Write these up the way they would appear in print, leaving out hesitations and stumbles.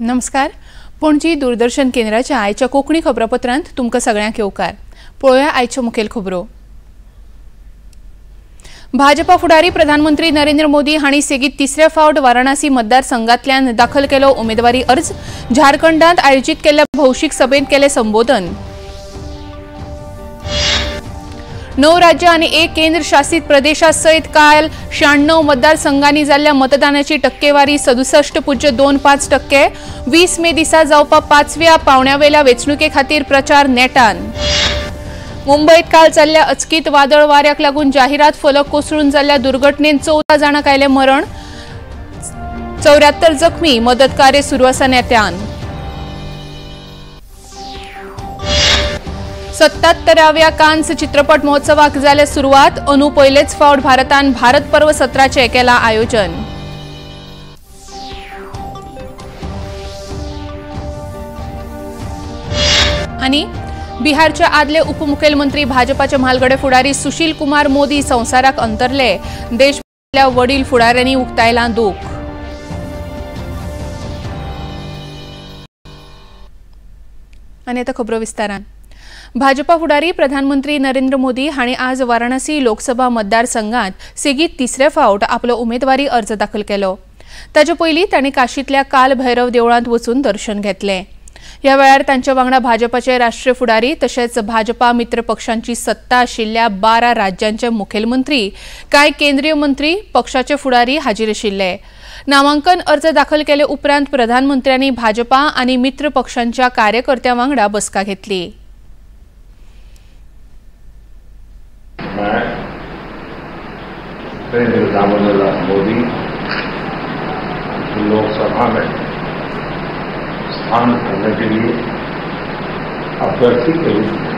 नमस्कार, पणजी दूरदर्शन केंद्राच्या आयच्या कोंकणी खबरापत्रांत तुमकां सगळ्यांक येवकार. पळोवया आयच्यो मुखेल खबरो. भाजपा फुडारी प्रधानमंत्री नरेंद्र मोदी हांणी सेगीत तिसऱ्या फावट वाराणसी मतदारसंघांतल्यान दाखल केलो उमेदवारी अर्ज. झारखंडांत आयोजीत केल्ल्या भौशीक सभेंत केलें संबोधन. 9 राज्य आनी 1 केंद्र शासित प्रदेशा सयत काल 96 मतदारसंघांनी जाल्ल्या मतदानाची टक्केवारी 67.25%. 20 मे दिसा जावपा 5व्या पावण्यावेल्या वेंचणुके खातीर प्रचार नेटान. मुंबईत काल जाल्ल्या अचकीत वादळ वाऱ्याक लागून जाहिरात फलक कोसळून जाल्ल्या दुर्घटनेत 14 जाणांक आयलें मरण, 74 जखमी. मदत कार्य सुरू आसा नेत्यान. 77व्या कान्स चित्रपट महोत्सवाक जाल्या सुरवात. अंदू पयलेच फावट भारतान भारत पर्व सत्राचें केलां आयोजन. आनी बिहारचे आदले उपमुखेलमंत्री भाजपाचे म्हालगडे फुडारी सुशील कुमार मोदी संवसाराक अंतरले. देशभरांतल्या वडील फुडाऱ्यांनी उक्तायलां दूख. आनी आतां खबरो विस्तारान. भाजपा फुडारी प्रधानमंत्री नरेंद्र मोदी हांणी आज वाराणसी लोकसभा मतदारसंघात सेगीत तिसरे फावट आपलो उमेदवारी अर्ज दाखल केलो. ताचे पयलीं तांणी काशींतल्या काल भैरव देवळांत वचून दर्शन घेतलें. ह्या वेळार तांच्या वांगडा भाजपाचे राष्ट्रीय फुडारी तशेंच भाजपा मित्र पक्षांची सत्ता आशिल्ल्या 12 राज्यांचे मुखेलमंत्री, कांय केंद्रीय मंत्री, पक्षाचे फुडारी हाजीर आशिल्ले. नामांकन अर्ज दाखल केले उपरांत प्रधानमंत्र्यांनी भाजपा आनी मित्र पक्षांच्या कार्यकर्त्यां वांगडा बसका घेतली. मैं नरेंद्र दामोदर मोदी लोकसभा में स्थान भरने के लिए अभ्यर्थी के रूप में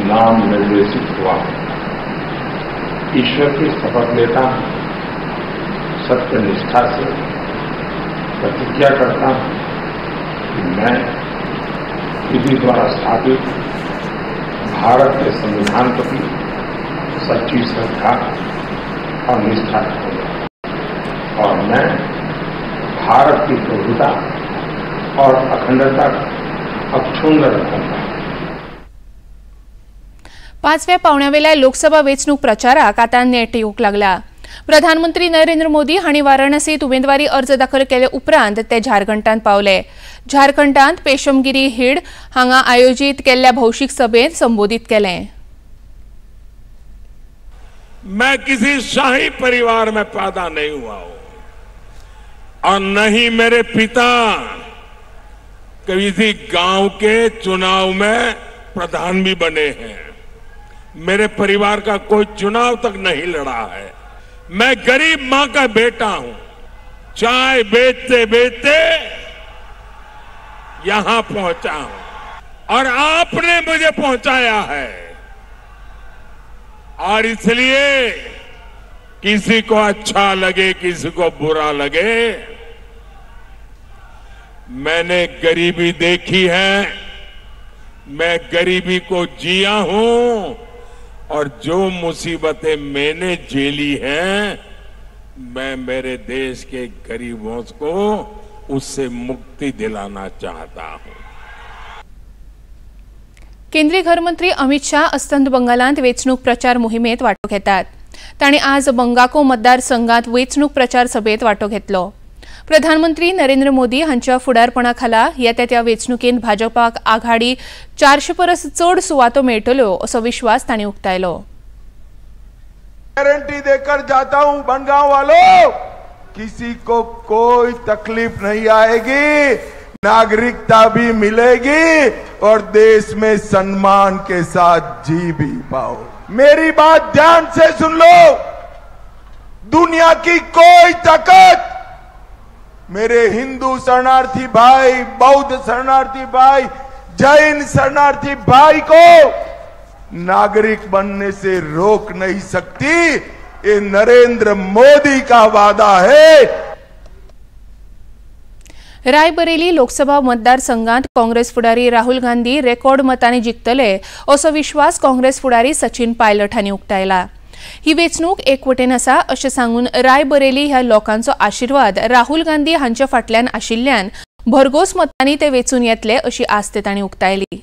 नाम निर्देशित हुआ। ईश्वर की शपथ लेता हूं, सत्यनिष्ठा से प्रतिज्ञा करता हूं कि मैं विधि द्वारा स्थापित भारत के संविधान प्रति सच्ची श्रद्धा और निष्ठा रखूंगा और मैं भारत की प्रभुता और अखंडता अक्षुण्ण रखूंगा. 5व्या पावण्यावेल्या लोकसभा वेंचणूक प्रचाराक आतां नेट येवंक लागला. प्रधानमंत्री नरेंद्र मोदी हांणी वाराणसीत उमेदवारी अर्ज दाखल केले उपरांत ते झारखंडांत पावले. झारखंडांत पेशमगिरी हिड हांगा आयोजीत केल्ल्या भौशीक सभेंत संबोधीत केलें. मैं किसी शाही परिवार में पैदा नहीं हुआ हूं और न ही मेरे पिता किसी गांव के चुनाव में प्रधान भी बने हैं. मेरे परिवार का कोई चुनाव तक नहीं लड़ा है. मैं गरीब मां का बेटा हूं. चाय बेचते बेचते यहां पहुंचा हूं और आपने मुझे पहुंचाया है और इसलिए किसी को अच्छा लगे किसी को बुरा लगे, मैंने गरीबी देखी है, मैं गरीबी को जिया हूं और जो मुसीबतें मैंने झेली हैं, मैं मेरे देश के गरीबों को उससे मुक्ति दिलाना चाहता हूं. केंद्रीय घरमंत्री अमित शाह अस्तंत बंगालांत वेंचणूक प्रचार मोहिमेंत वांटो घेतात. तांणी आज बंगाको मतदारसंघात वेंचणूक प्रचार सभेंत वांटो घेतलो. प्रधानमंत्री नरेंद्र मोदी हांच्या फुडारपणा खाला येत्या त्या वेंचणुकेंत भाजपाक आघाडी 400 परस चड सुवातो मेळटल्यो असो विश्वास तांणी उक्तायलो. गारंटी देकर जाता हूं बनगांव वालों, किसी को कोई तकलीफ नहीं आएगी, नागरिकता भी मिलेगी और देश में सम्मान के साथ जी भी पाओ. मेरी बात ध्यान से सुन लो, दुनिया की कोई ताकत मेरे हिंदू शरणार्थी भाई, बौद्ध शरणार्थी भाई, जैन शरणार्थी भाई को नागरिक बनने से रोक नहीं सकती. ये नरेंद्र मोदी का वादा है. रायबरेली लोकसभा मतदारसंघात काँग्रेस फुडारी राहुल गांधी रेकॉर्ड मतांनी जिखतले असो विश्वास काँग्रेस फुडारी सचिन पायलट हांणी उक्तायला. ही वेंचणूक एकवटेन आसा अशें सांगून रायबरेली ह्या लोकांचो आशिर्वाद राहुल गांधी हांच्या फाटल्यान आशिल्ल्यान भरघोस मतांनी ते वेंचून येतले अशी आस्त तांणी उक्तायली।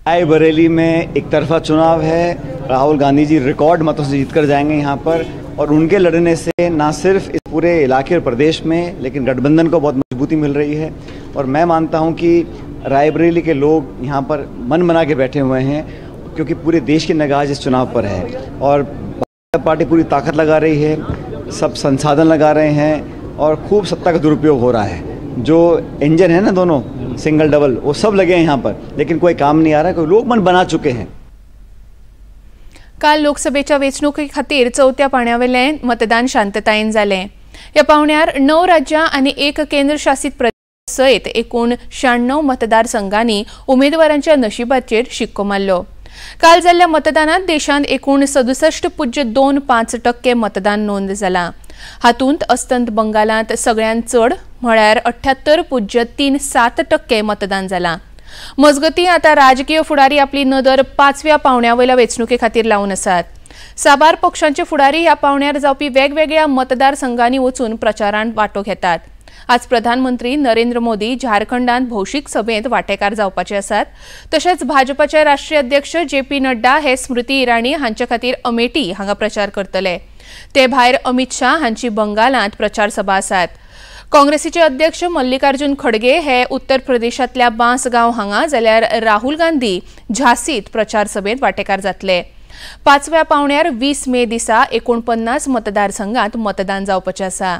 रायबरेली में एक तरफा चुनाव है। राहुल गांधी जी रिकॉर्ड मतों से जीतकर जाएंगे यहाँ पर और उनके लड़ने से ना सिर्फ इस पूरे इलाके और प्रदेश में लेकिन गठबंधन को बहुत मजबूती मिल रही है। और मैं मानता हूँ कि रायबरेली के लोग यहाँ पर मन बना के बैठे हुए हैं क्योंकि पूरे देश की निगाह इस चुनाव पर है और भाजपा पार्टी पूरी ताकत लगा रही है, सब संसाधन लगा रहे हैं और खूब सत्ता का दुरुपयोग हो रहा है। जो इंजन है ना दोनों सिंगल डबल वो सब लगे हैं यहाँ पर, लेकिन कोई काम नहीं आ रहा है। कोई लोग मन बना चुके हैं। काल लोकसभेच्या वेंचणुके खातीर चवथ्या पावंड्यावेलें मतदान शांततायेन जालें। ह्या पावंड्यार 9 राज्यां आनी 1 केंद्रशासीत प्रदेश सयत एकूण 96 मतदारसंघांनी उमेदवारांच्या नशिबाचेर शिक्को मारलो। काल जाल्ल्या मतदानात देशांत एकूण 67.25% मतदान नोंद जालां। हातूंत अस्तंत बंगालांत सगळ्यांत चड म्हळ्यार 78.37% मतदान जालां। मजगतीं आतां राजकीय फुडारी आपली नदर 5व्या पावंड्या वयल्या वेंचणुके खातीर लावन आसात। साबार पक्षांचे फुडारी ह्या पावंड्यार जावपी वेगवेगळ्या मतदारसंघांनी वचून प्रचारांत वांटो घेतात। आज प्रधानमंत्री नरेंद्र मोदी झारखंडात भौशीक सभेंत वांटेकार जावपाचे आसात। तशेंच भाजपाचे राष्ट्रीय अध्यक्ष जे पी नड्डा हे स्मृती इराणी हांचे खातीर अमेठी हांगा प्रचार करतले। ते भायर अमित शाह हांची बंगालांत प्रचार सभा आसात। काँग्रेसीचे अध्यक्ष मल्लिकार्जुन खडगे हे उत्तर प्रदेशांतल्या बांसगांव हांगा जाल्यार राहुल गांधी झांसीत प्रचार सभेंत वांटेकार जातले। 5व्या पावंड्यार 20 मे दिसा 49 मतदारसंघात मतदान जावपाचें आसा।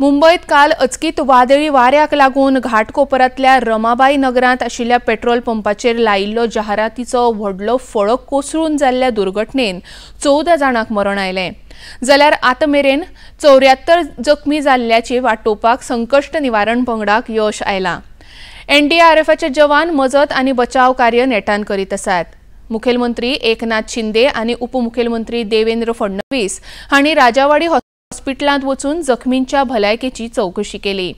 मुंबयत काल अचकीत वादळी वाऱ्याक लागून घाटकोपरांतल्या रमाबाई नगरांत आशिल्ल्या पेट्रोल पंपाचेर लायिल्लो जाहिरातीचो व्हडलो फळक कोसळून जाल्ल्या दुर्घटनेन 14 जाणांक मरण आयलें जाल्यार आतां मेरेन 74 जखमी जाल्ल्याची वाटोवपाक संकश्ट निवारण पंगडाक यश आयलां। एनडीआरएफाचे जवान मजत आनी बचाव कार्य नेटान करीत आसात। मुखेलमंत्री एकनाथ शिंदे आनी उपमुखेलमंत्री देवेंद्र फडणवीस हांणी राजावाडी हॉस्पिटलांत वचून जखमींच्या भलायकेची चवकशी केली।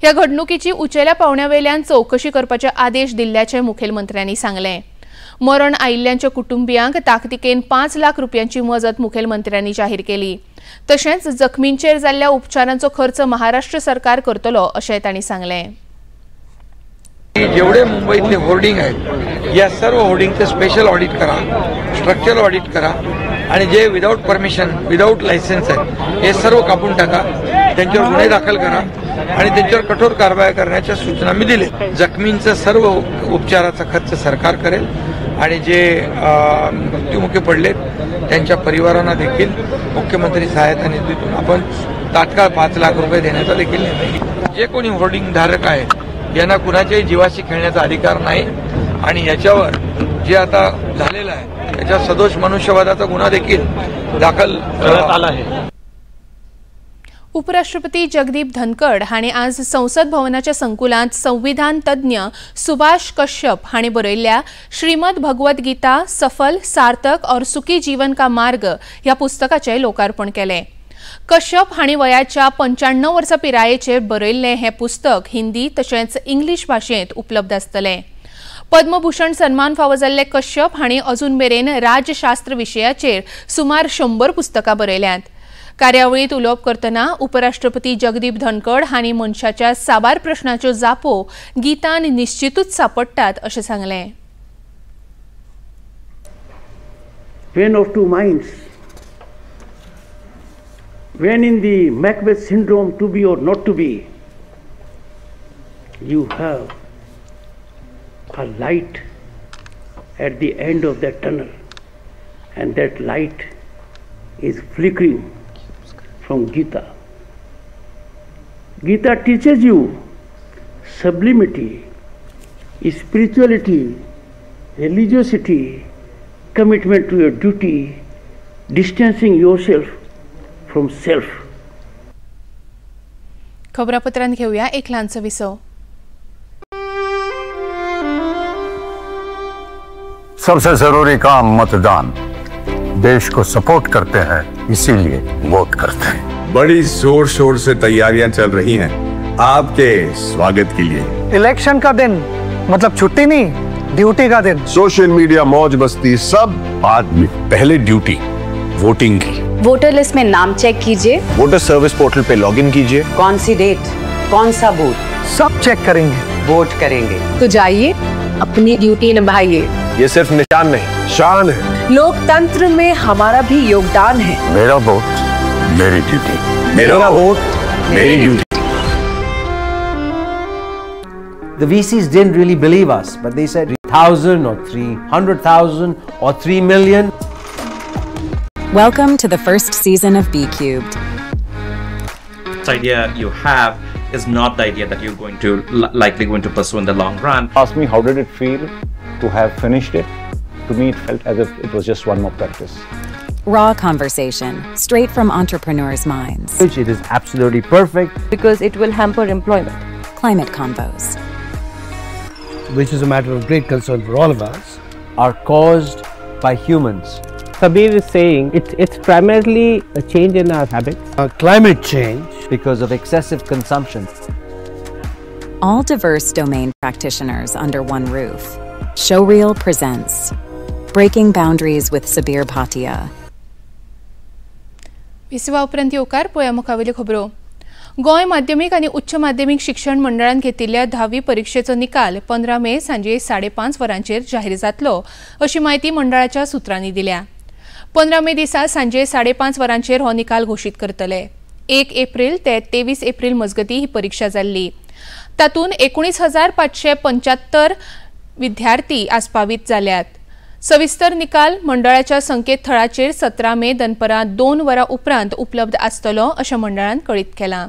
ह्या घडणुकीची उंचेल्या पावंड्यावेल्यान चवकशी करपाचे आदेश दिल्ल्याचे मुखेलमंत्र्यांनी सांगलें। मरण आयिल्ल्यांच्या कुटुंबियांक ताकतिकेन 5 लाख रुपयांची मजत मुखेलमंत्र्यांनी जाहीर केली। तशेंच जखमींचेर जाल्ल्या उपचारांचो खर्च महाराष्ट्र सरकार करतलो अशें तांणी सांगलें। जेवढे मुंबईतले होर्डिंग आहेत या सर्व होर्डिंगचे स्पेशल ऑडिट करा, स्ट्रक्चरल ऑडिट करा आणि जे विदाऊट परमिशन विदाऊट लायसन्स आहेत हे सर्व कापून टाका, त्यांच्यावर गुन्हे दाखल करा आणि त्यांच्यावर कठोर कारवाई करण्याच्या सूचना मी दिल्या। जखमींचा सर्व उपचाराचा खर्च सरकार करेल आणि जे मृत्युमुखी पडलेत त्यांच्या परिवारांना देखील मुख्यमंत्री सहायता निधीतून आपण तात्काळ 5 लाख रुपये देण्याचा देखील निर्णय घेतला। जे कोणी होर्डिंग धारक आहेत यांना कुणाच्याही जीवाशी खेळण्याचा अधिकार नाही आणि याच्यावर जे आता झालेलं आहे त्याच्यावर सदोष मनुष्यवधाचा गुन्हा देखील दाखल करण्यात आला आहे। उपराष्ट्रपती जगदीप धनखड हांणी आज संसद भवनाच्या संकुलांत संविधान तज्ञ सुभाष कश्यप हांणी बरयल्ल्या श्रीमद भगवद गीता सफल सार्थक और सुखी जीवन का मार्ग ह्या पुस्तकाचें लोकार्पण केलें। कश्यप हांणी वयाच्या 95 वर्सां पिरायेचेर बरयल्लें हें पुस्तक हिंदी तशेंच इंग्लीश भाशेंत उपलब्ध आसतलें। पद्मभूषण सन्मान फावो जाल्ले कश्यप हांणी अजून मेरेन राजशास्त्र विशयाचेर सुमार 100 पुस्तकां बरयल्यांत। कार्यावळींत उलोवप करतना उपराष्ट्रपती जगदीप धनखड हांणी मनशाच्या साबार प्रश्नाच्यो जापो गीतान निश्चितूच सापडटात अशें सांगलें। When of two minds, when in the Macbeth syndrome to be or not to be, you have a light at the end of that tunnel, and that light is flickering from Gita. Gita teaches you sublimity, spirituality, religiosity, commitment to your duty, distancing yourself from self. खबरापत्रांत घेऊया एक ल्हानसो विसव। सबसे जरूरी काम मतदान। देश को support करते हैं, इसीलिए वोट करते हैं। बड़ी जोर शोर से तैयारियां चल रही हैं आपके स्वागत के लिए। इलेक्शन का दिन मतलब छुट्टी नहीं, ड्यूटी का दिन, सोशल मीडिया, मौज मस्ती सब बाद में, पहले ड्यूटी वोटिंग की। वोटर लिस्ट में नाम चेक कीजिए, water service portal pay login कीजिए, कौन सी डेट, कौन सा बूथ, सब चेक करेंगे, वोट करेंगे। तो जाइए अपनी ड्यूटी निभाइए। ये सिर्फ निशान नहीं, शान है। लोकतंत्र में हमारा भी योगदान है। मेरा वोट मेरी ड्यूटी, मेरा वोट मेरी duty. The VCs didn't really believe us, but they said 3,000 or 300,000 or 3 million. Welcome to the first season of BCubed. This idea you have is not the idea that you're going to likely going to pursue in the long run. Ask me how did it feel to have finished it? To me, it felt as if it was just one more practice. Raw conversation, straight from entrepreneurs' minds. It is absolutely perfect. Because it will hamper employment. Climate convos, which is a matter of great concern for all of us, are caused by humans. Sabir is saying it's primarily a change in our habits. Climate change. Because of excessive consumption. All diverse domain practitioners under one roof. Showreel presents Breaking Boundaries with Sabir Bhatia. विसवा उपरांत येवकार पळया मुखावेल्यो खबरो. गोंय माध्यमीक आनी उच्च माध्यमीक शिक्षण मंडळान घेतिल्ल्या 10वी परिक्षेचो निकाल 15 मे सांजे 5:30 वरांचेर जाहीर जातलो अशी म्हायती मंडळाच्या सुत्रांनी दिल्या. 15 मे दिसा सांजे 5:30 वरांचेर हो निकाल घोशीत करतले. 1 एप्रिल ते 23 एप्रिल मजगती ही परीक्षा जाल्ली. तातूंत 19,575 विद्यार्थी आस्पावीत जाल्यात. सविस्तर निकाल मंडळाच्या संकेतथळाचेर 17 मे दनपरां 2 वरां उपरांत उपलब्ध आसतलो अशें मंडळान कळीत केलां.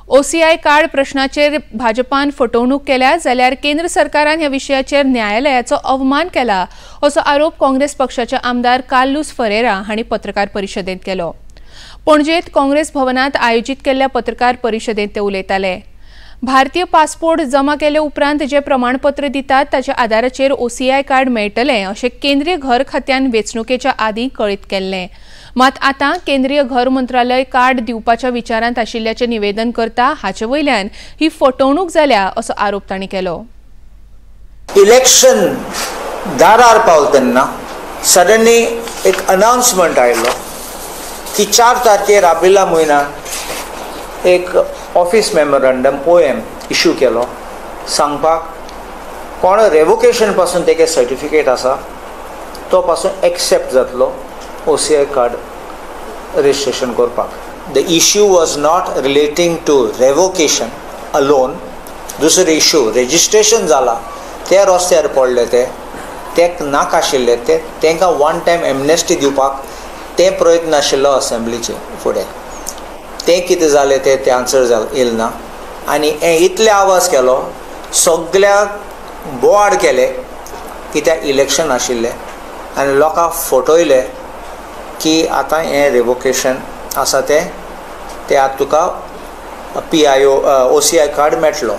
ओसीआय कार्ड प्रश्नाचेर भाजपान फटवणूक केल्या जाल्यार केंद्र सरकारान ह्या विशयाचेर न्यायालयाचो अवमान केला असो आरोप काँग्रेस पक्षाचे आमदार कार्लुस फरेरा हांणी पत्रकार परिशदेंत केलो. पणजेंत काँग्रेस भवनांत आयोजीत केल्ल्या पत्रकार परिशदेंत ते उलयताले. भारतीय पासपोर्ट जमा केले उपरांत जे प्रमाणपत्र दितात ताच्या आदाराचेर ओसीआय कार्ड मेळटलें अशें केंद्रीय घर खात्यान वेंचणुकेच्या आदीं कळीत केल्लें. मात आतां केंद्रीय घर मंत्रालय कार्ड दिवपाच्या विचारांत आशिल्ल्याचें निवेदन करता हाचे वयल्यान ही फटवणूक जाल्या असो आरोप तांणी केलो. इलेक्शन दारार पावल तेन्ना सडनली एक अनाउन्समेंट आयलो की 4 तारखेर आब्रिला म्हयन्याक एक ऑफिस मेमोरंडम OM issue केलो सांगपाक कोण रेवोकेशन पासून तेगे सर्टिफिकेट आसा तो पासून एक्सेप्ट जातलो OCI card registration करपाक. The issue was not relating to revocation alone. दुसरो इश्यू रेजिस्ट्रेशन जाला ते रस्त्यार पडले ते नाका आशिल्ले ते तांकां वन टायम एमनेस्टी दिवपाक ते प्रयत्न आशिल्लो असेंब्लीचे फुडें. तें कितें जालें तें तें आन्सर येयलें ना आनी हें इतले आवाज केलो सगळ्याक बोवाळ केले कित्याक इलेक्शन आशिल्लें आनी लोकांक फटयले की आतां हें रेवोकेशन आसा तें तें आतां तुका PIO OCI card मेळटलो.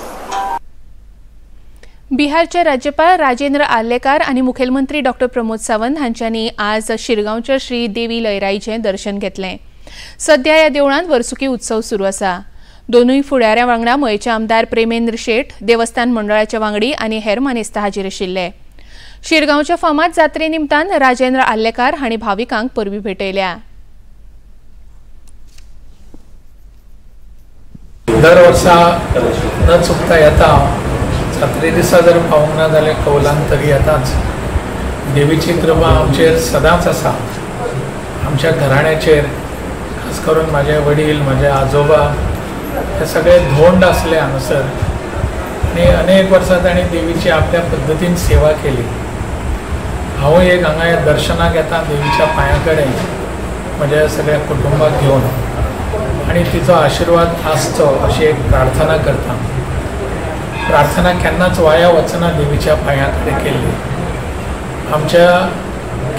बिहारचे राज्यपाल राजेंद्र आर्लेकार आनी मुखेलमंत्री डॉक्टर प्रमोद सावंत हांच्यांनी आज शिरगांवच्या श्री देवी लयराईचें दर्शन घेतलें. सध्या ह्या देवळांत वर्सुकी उत्सव सुरू आसा. दोनूय फुडाऱ्यां वांगडा मयेचे आमदार प्रेमेंद्र शेट, देवस्थान मंडळाचे वांगडी आनी हेर मानेस्त हाजीर आशिल्ले. शिरगांवच्या फामाद जात्रे निमतान राजेंद्र आर्लेकार हांणी भाविकांक परबी भेटयल्या. दर वर्सा न चुकता येता जात्रे दिसा जर पावूंक ना जाल्यार कौलान तरी येताच. देवीची कृपा आमचेर सदांच आसा. आमच्या घराण्याचेर खास करून म्हाजे वडील, म्हाजे आजोबा हे सगळे धोंड आसले हांगासर आनी अनेक वर्सां तांणी देवीची आपल्या पद्दतीन सेवा केली. हांव एक हांगा दर्शनाक येता देवीच्या पांयां कडेन म्हज्या सगळ्या कुटुंबाक घेवन आनी तिचो आशिर्वाद आसचो अशी एक प्रार्थना करता. प्रार्थना केन्नाच वाया वचना देवीच्या पांयां कडेन केल्ली. आमच्या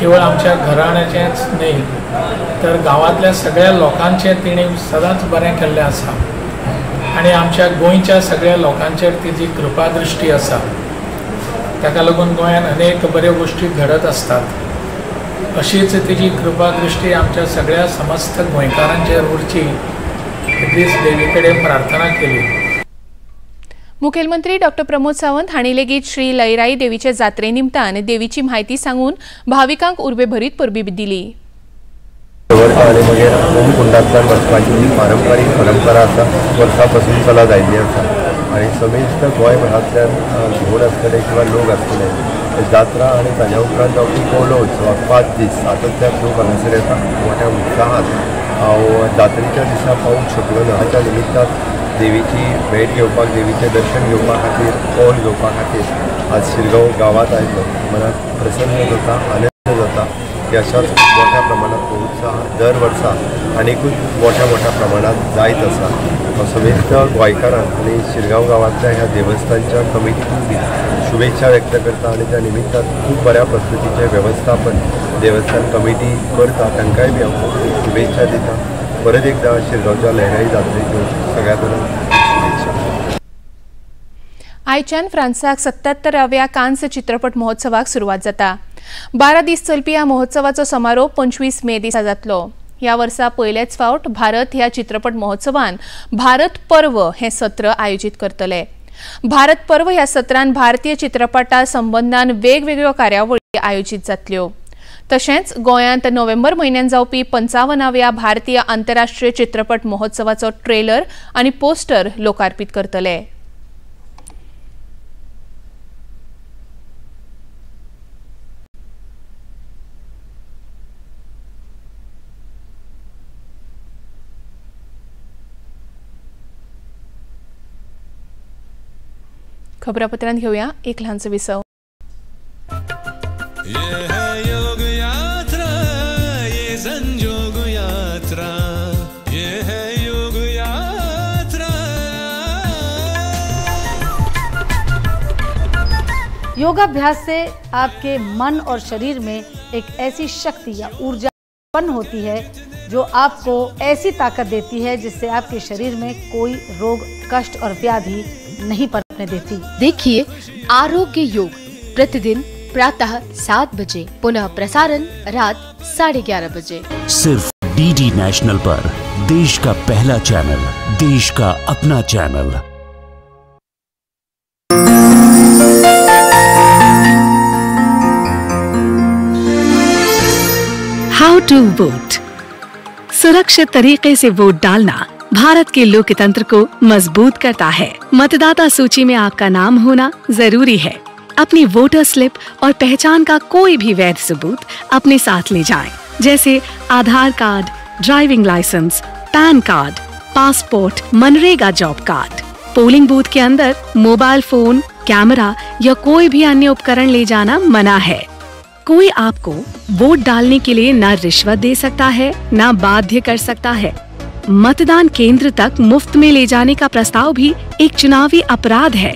केवळ आमच्या घराण्याचेंच न्हय तर गांवांतल्या सगळ्या लोकांचें तिणें सदांच बरें केल्लें आसा आनी आमच्या गोंयच्या सगळ्या लोकांचेर तिची कृपादृश्टी आसा. ताका लागून गोंयांत अनेक बऱ्यो गोश्टी घडत आसतात. अशीच तिची कृपादृश्टी आमच्या सगळ्या समस्त गोंयकारांचेर उरची इतलीच देवी कडेन प्रार्थना केली. मुखेलमंत्री डॉ प्रमोद सावंत हांणी लेगीत श्री लयराई देवीचे जात्रे निमतान देवीची म्हायती सांगून भाविकांक उर्बेभरीत परबी दिली। आनी मागीर होमकुंडांतल्यान वचपाची जी पारंपारीक परंपरा आसा वर्सां पासून चलत आयिल्ली आसा आनी समेस्त गोंयभरांतल्यान घोड आसतले किंवा लोक आसतले जात्रा आनी ताज्या उपरांत जावपी कोलो उत्सवाक 5 दीस सातत्यान लोक हांगासर येता मोठ्या उत्साहान। हांव जात्रेच्या दिसा पावूंक शकलो ना, हाच्या निमित्तान देवीची भेट घेवपाक, देवीचें दर्शन घेवपा खातीर, कौल घेवपा खातीर आज शिरगांव गांवांत आयलो। मनाक प्रसन्न जाता, आनंद जाता की अशाच मोठ्या प्रमाणात उत्साह दर वर्सा आनिकूच मोठ्या मोठ्या प्रमाणात जायत आसा। हांव समेस्त गोंयकारांक आनी शिरगांव गांवांतल्या ह्या देवस्थानच्या कमिटीकूय बी शुभेच्छा व्यक्त करता आनी त्या निमित्तान खूब बऱ्या पद्दतीचें वेवस्थापन देवस्थान कमिटी करता तांकांय बी हांव खूब शुभेच्छा दिता। परत एकदा शिरगांवच्या लयराई जात्रेच्यो सगळ्या तरांक शुभेच्छा। आयच्यान फ्रांसाक 77व्या कान्स चित्रपट महोत्सवाक सुरवात जाता। 12 दीस चलपी ह्या महोत्सवाचो समारोप 25 मे दिसा जातलो। ह्या वर्सा पयलेच फावट भारत ह्या चित्रपट महोत्सवान भारत पर्व हें सत्र आयोजीत करतले। भारत पर्व ह्या सत्रान भारतीय चित्रपटा संबंदान वेगवेगळ्यो कार्यावळी आयोजीत जातल्यो। तशेंच गोंयांत नोव्हेंबर म्हयन्यान जावपी 55व्या भारतीय आंतरराष्ट्रीय चित्रपट महोत्सवाचो ट्रेलर आनी पोस्टर लोकार्पीत करतले। खबरापत्रांत घेऊया एक ल्हानसो विसव। ये है योग यात्रा, ये संजोग यात्रा, ये है योग यात्रा। योगाभ्यास से आपके मन और शरीर में एक ऐसी शक्ति या ऊर्जा उत्पन्न होती है जो आपको ऐसी ताकत देती है जिससे आपके शरीर में कोई रोग, कष्ट और व्याधि नहीं पनपने देती। देखिए आरोग्य योग प्रतिदिन प्रातः 7 बजे, पुनः प्रसारण रात 11:30 बजे, सिर्फ डीडी नेशनल पर। देश का पहला चैनल, देश का अपना चैनल। How to vote. सुरक्षित तरीके से वोट डालना भारत के लोकतंत्र को मजबूत करता है। मतदाता सूची में आपका नाम होना जरूरी है। अपनी वोटर स्लिप और पहचान का कोई भी वैध सबूत अपने साथ ले जाएं, जैसे Aadhaar card, driving licence, PAN card, passport, MNREGA job card. Polling booth K अंदर मोबाइल फोन, कैमरा या कोई भी अन्य उपकरण ले जाना मना है। कोई आपको वोट डालने के लिए न रिश्वत दे सकता है, न बाध्य कर सकता है। मतदान केंद्र तक मुफ्त में ले जाने का प्रस्ताव भी एक चुनावी अपराध है।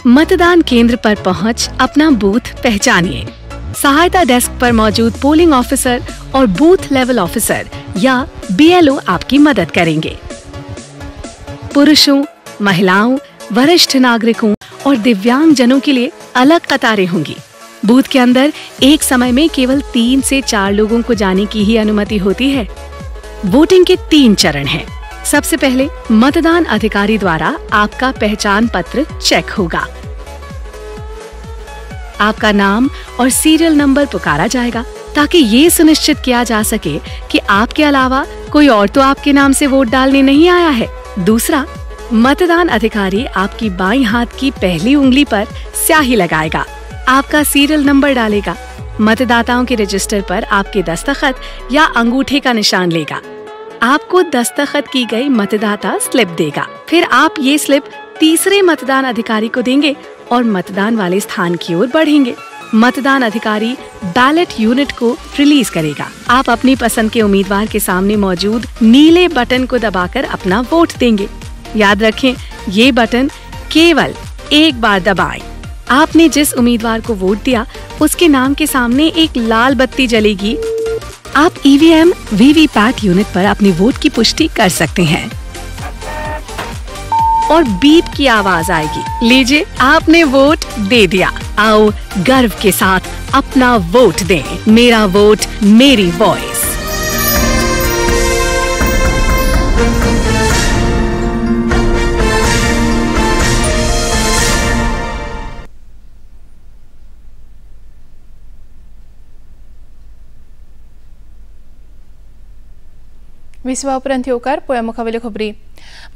मतदान केंद्र पर पहुंच अपना बूथ पहचानिए। सहायता डेस्क पर मौजूद पोलिंग ऑफिसर और बूथ लेवल ऑफिसर या बीएलओ आपकी मदद करेंगे। पुरुषों, महिलाओं, वरिष्ठ नागरिकों और दिव्यांगजनों के लिए अलग कतारें होंगी। बूथ के अंदर एक समय में केवल 3 से 4 लोगों को जाने की ही अनुमति होती है। वोटिंग के 3 चरण हैं। सबसे पहले मतदान अधिकारी द्वारा आपका पहचान पत्र चेक होगा। आपका नाम और सीरियल नंबर पुकारा जाएगा ताकि ये सुनिश्चित किया जा सके कि आपके अलावा कोई और तो आपके नाम से वोट डालने नहीं आया है। दूसरा, मतदान अधिकारी आपकी बाईं हाथ की पहली उंगली पर स्याही लगाएगा, आपका सीरियल नंबर डालेगा, मतदाताओं के रजिस्टर पर आपके दस्तखत या अंगूठे का निशान लेगा, आपको दस्तखत की गई मतदाता स्लिप देगा। फिर आप ये स्लिप तीसरे मतदान अधिकारी को देंगे और मतदान वाले स्थान की ओर बढ़ेंगे। मतदान अधिकारी बैलेट यूनिट को रिलीज करेगा। आप अपनी पसंद के उम्मीदवार के सामने मौजूद नीले बटन को दबाकर अपना वोट देंगे। याद रखें, ये बटन केवल एक बार दबाएं। आपने जिस उम्मीदवार को वोट दिया उसके नाम के सामने एक लाल बत्ती जलेगी। आप ईवीएम वीवीपैट यूनिट पर अपने वोट की पुष्टि कर सकते हैं और बीप की आवाज आएगी। लीजिए, आपने वोट दे दिया। आओ गर्व के साथ अपना वोट दें। मेरा वोट मेरी वॉइस। विसवा उपरांत येवकार पळया मुखावेल्यो खबरी.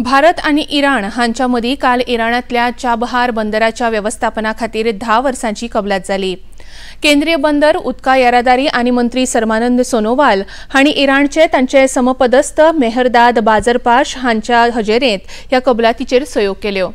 भारत आनी इराण हांच्या मदीं काल इराणांतल्या चाबहार बंदराच्या वेवस्थापना खातीर 10 वर्सांची कबलात जाली. केंद्रीय बंदर उदका येरादारी आनी मंत्री सर्बानंद सोनोवाल हांणी इराणचे तांचे समपदस्थ मेहरदाद बाजरपाश हांच्या हजेरेंत ह्या कबलातीचेर सयो केल्यो.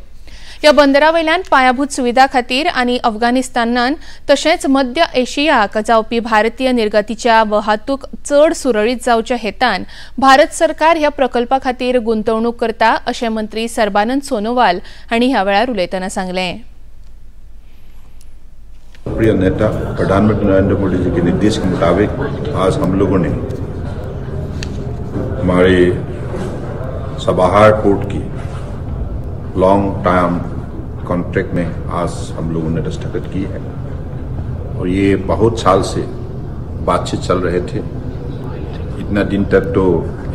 ह्या बंदरा वयल्यान पायाभूत सुविधा खातीर आनी अफगाणिस्तानान तशेंच मध्य एशियाक जावपी भारतीय निर्गतीच्या वाहतूक चड सुरळीत जावच्या हेतान भारत सरकार ह्या प्रकल्पा खातीर गुंतवणूक करता अशें मंत्री सर्बानंद सोनोवाल हांणी ह्या वेळार उलयतना सांगलें. प्रिय नेता प्रधानमंत्री नरेंद्र मोदी जी के निर्देश के मुताबिक आज हम लोगों ने हमारे सबाहार पोर्ट की लॉन्ग टाइम कॉन्ट्रैक्ट में आज हम लोगों ने दस्तखत की है और ये बहुत साल से बातचीत चल रहे थे, इतना दिन तक तो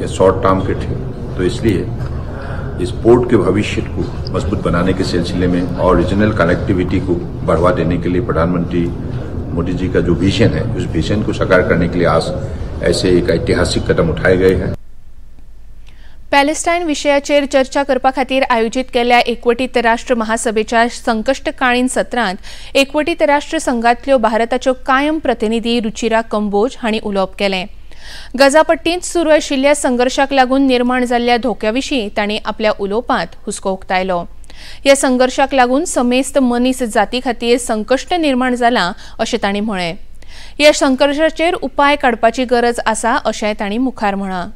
ये शॉर्ट टर्म के थे, तो इसलिए इस पोर्ट के भविष्य को मजबूत बनाने के सिलसिले में और रीजनल कनेक्टिविटी को बढ़ावा देने के लिए प्रधानमंत्री मोदी जी का जो विजन है उस विजन को साकार करने के लिए आज ऐसे एक ऐतिहासिक कदम उठाए गए हैं। पॅलेस्टायन विशयाचेर चर्चा करपा खातीर आयोजीत केल्ल्या एकवटीत राष्ट्र महासभेच्या संकश्टकाळीन सत्रांत एकवटीत राष्ट्र संघांतल्यो भारताच्यो कायम प्रतिनिधी रुचिरा कंबोज हांणी उलोवप केलें. गजापट्टींत सुरू आशिल्ल्या संघर्शाक लागून निर्माण जाल्ल्या धोक्या विशीं तांणी आपल्या उलोवपांत हुस्को उक्तायलो. ह्या संघर्शाक लागून समेस्त मनीस जाती खातीर संकश्ट निर्माण जालां अशें तांणी म्हळें. ह्या संघर्शाचेर उपाय काडपाची गरज आसा अशेंय तांणी मुखार म्हळां.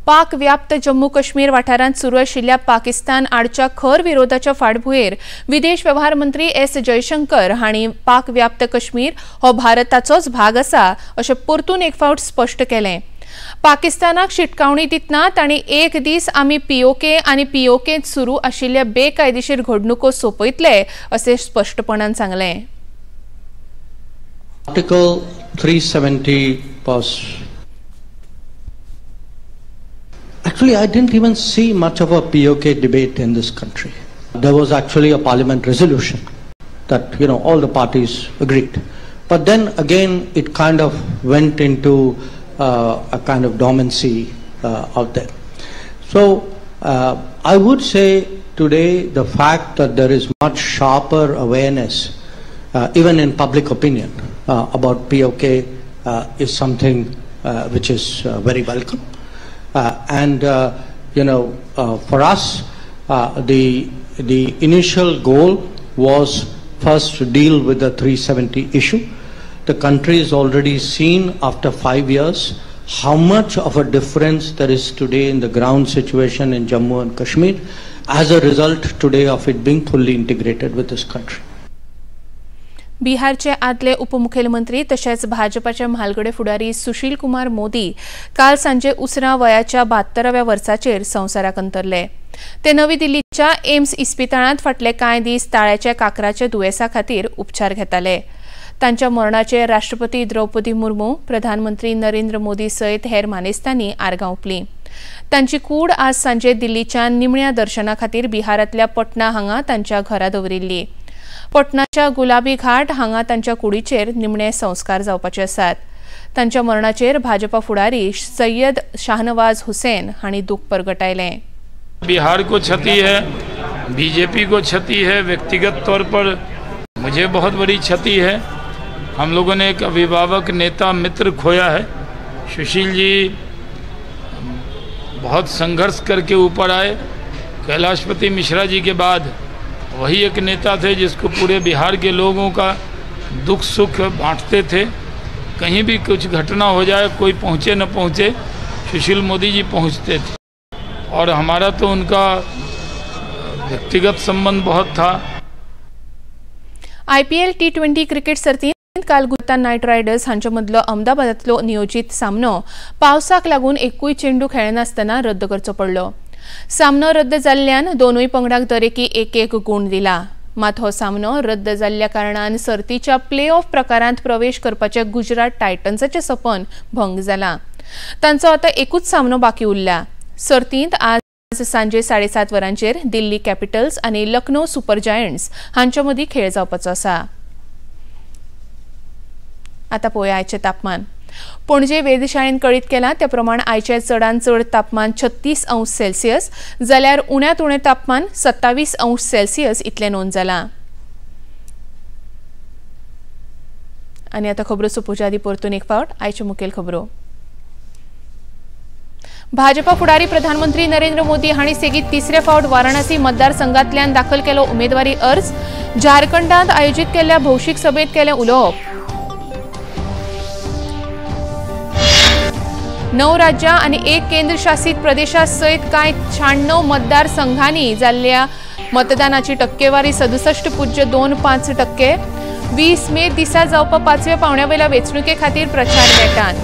पाक व्याप्त जम्मू काश्मीर वाठारांत सुरू आशिल्ल्या पाकिस्तान आडच्या खर विरोधाच्या फाटभुंयेर विदेश वेव्हार मंत्री एस जयशंकर हांणी पाक व्याप्त काश्मीर हो भारताचोच भाग आसा अशें परतून एक फावट स्पश्ट केलें. पाकिस्तानाक शिटकावणी दितना तांणी एक दीस आमी पीओके आनी पीओकेंत सुरू आशिल्ल्या बेकायदेशीर घडणुको सोंपयतले अशें स्पश्टपणान सांगलें. Article 370 was actually, I didn't even see much of a POK debate in this country. There was actually a parliament resolution that, you know, all the parties agreed. But then again, it kind of went into a kind of dormancy out there. So I would say today the fact that there is much sharper awareness, even in public opinion, about POK is something which is very welcome. You know, for us, the initial goal was first to deal with the 370 issue. The country has already seen after 5 years how much of a difference there is today in the ground situation in Jammu and Kashmir as a result today of it being fully integrated with this country. बिहारचे आदले उपमुखेलमंत्री तशेंच भाजपाचे म्हालगडे फुडारी सुशील कुमार मोदी काल सांजे उसरां वयाच्या 72व्या वर्साचेर संवसाराक अंतरले. ते नवी दिल्लीच्या एम्स इस्पितळांत फाटले कांय दीस ताळ्याच्या काकराच्या दुयेंसा खातीर उपचार घेताले. तांच्या मरणाचेर राष्ट्रपती द्रौपदी मुर्मू, प्रधानमंत्री नरेंद्र मोदी सयत हेर मानेस्तांनी आर्गां ओंपलीं. तांची कूड आज सांजे दिल्लीच्या निमण्या दर्शना खातीर बिहारांतल्या पटना हांगा तांच्या घरा दवरिल्ली. पटनाच्या गुलाबी घाट हांगा तांच्या कुडीचेर निमणे संस्कार जावपाचे आसात. तांच्या मरणाचेर भाजपा फुडारी सय्यद शाहनवाज हुसेन हांणी दुख परगटायलें. बिहार को क्षति है, बीजेपी को क्षति है, व्यक्तिगत तौर पर मुझे बहुत बड़ी क्षति है। हम लोगों ने एक अभिभावक नेता मित्र खोया है। सुशील जी बहुत संघर्ष करके ऊपर आए। कैलाशपति मिश्रा जी के बाद वही एक नेता थे जिसको पूरे बिहार के लोगों का दुख सुख बांटते थे। कहीं भी कुछ घटना हो जाए, कोई पहुंचे न पहुंचे, सुशील मोदी जी पहुंचते थे। और हमारा तो उनका व्यक्तिगत संबंध बहुत था। IPL T20 cricket सर्तींत काल गुजरात नायट रायडर्स हांचे मदलो अहमदाबादांतलो नियोजीत सामनो पावसाक लागून एकूय चेंडू खेळनासतना रद्द करचो पडलो। सामनो रद्द जाल्ल्यान दोनूय पंगडांक दरेकी एक एक गूण दिला। मात हो सामनो रद्द जाल्ल्या कारणान सर्तीच्या प्ले ऑफ प्रकारांत प्रवेश करपाचे गुजरात टायटन्साचें सपन भंग जालां। तांचो आतां एकूच सामनो बाकी उरला। सर्तींत आज सांजे 7:30 वरांचेर दिल्ली कॅपिटल्स आनी लखनौ सुपर जायंट्स हांचे मदीं खेळ जावपाचो आसा. आतां पळोवया आयचें तापमान. पणजे वेधशाळेन कळीत केलां त्या प्रमाण आयचें चडांत चड तापमान 36 अंश सेल्सियस जाल्यार उण्यांत उणें तापमान 27 अंश सेल्सियस इतलें नोंद जालां. आनी आतां खबरो सोंपोवच्या आदीं परतून एक फावट आयच्यो मुखेल खबरो. भाजपा फुडारी प्रधानमंत्री नरेंद्र मोदी हांणी सेगीत तिसरे फावट वाराणसी मतदारसंघांतल्यान दाखल केलो उमेदवारी अर्ज. झारखंडांत आयोजीत केल्ल्या भौशीक सभेंत केलें उलोवप. 9 राज्यां आनी 1 केंद्रशासीत प्रदेशा सयत कांय 96 मतदारसंघांनी जाल्ल्या मतदानाची टक्केवारी 67.25%. 20 मे दिसा जावपा 5व्या पावंड्यावेल्या वेंचणुके खातीर प्रचार नेटान.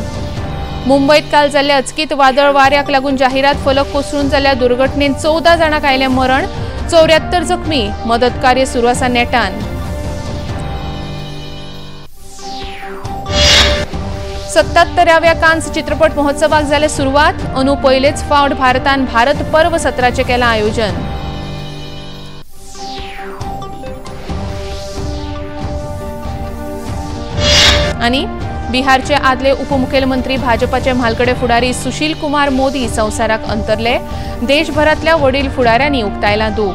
मुंबयत काल जाल्ल्या अचकीत वादळ वाऱ्याक लागून जाहिरात फलक कोसळून जाल्ल्या दुर्घटनेत 14 जाणांक आयलें मरण, 74 जखमी. मदत कार्य सुरू आसा नेटान. 77व्या कान्स चित्रपट महोत्सवाक जाले सुरवात. अंदू पयलेच फावट भारतान भारत पर्व सत्राचें केलां आयोजन. आनी बिहारचे आदले उपमुखेलमंत्री भाजपाचे म्हालगडे फुडारी सुशील कुमार मोदी संवसाराक अंतरले. देशभरांतल्या वडील फुडाऱ्यांनी उक्तायलां दूख.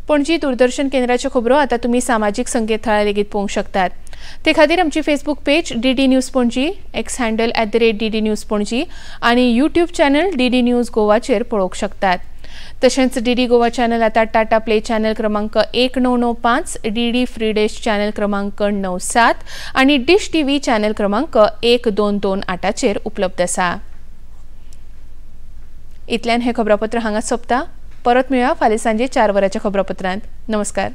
पणजी दूरदर्शन केंद्राच्यो खबरो आतां तुमी सामाजीक संकेतथळार लेगीत पळोवंक शकतात. ते खातीर आमची Facebook page DD news Panaji, X handle @DD news Panaji आनी यूट्यूब चॅनल DD news गोवाचेर पळोवंक शकतात. तशेंच डीडी गोवा चॅनल आतां टाटा प्ले चॅनल क्रमांक 1995, डीडी फ्री डिश चॅनल क्रमांक 97 आनी डिश टीव्ही चॅनल क्रमांक 1228चेर उपलब्ध आसा. इतल्यान हें खबरापत्र हांगा सोंपता. परत मेळया फाल्यां सांजे 4 वरांच्या खबरापत्रांत. नमस्कार.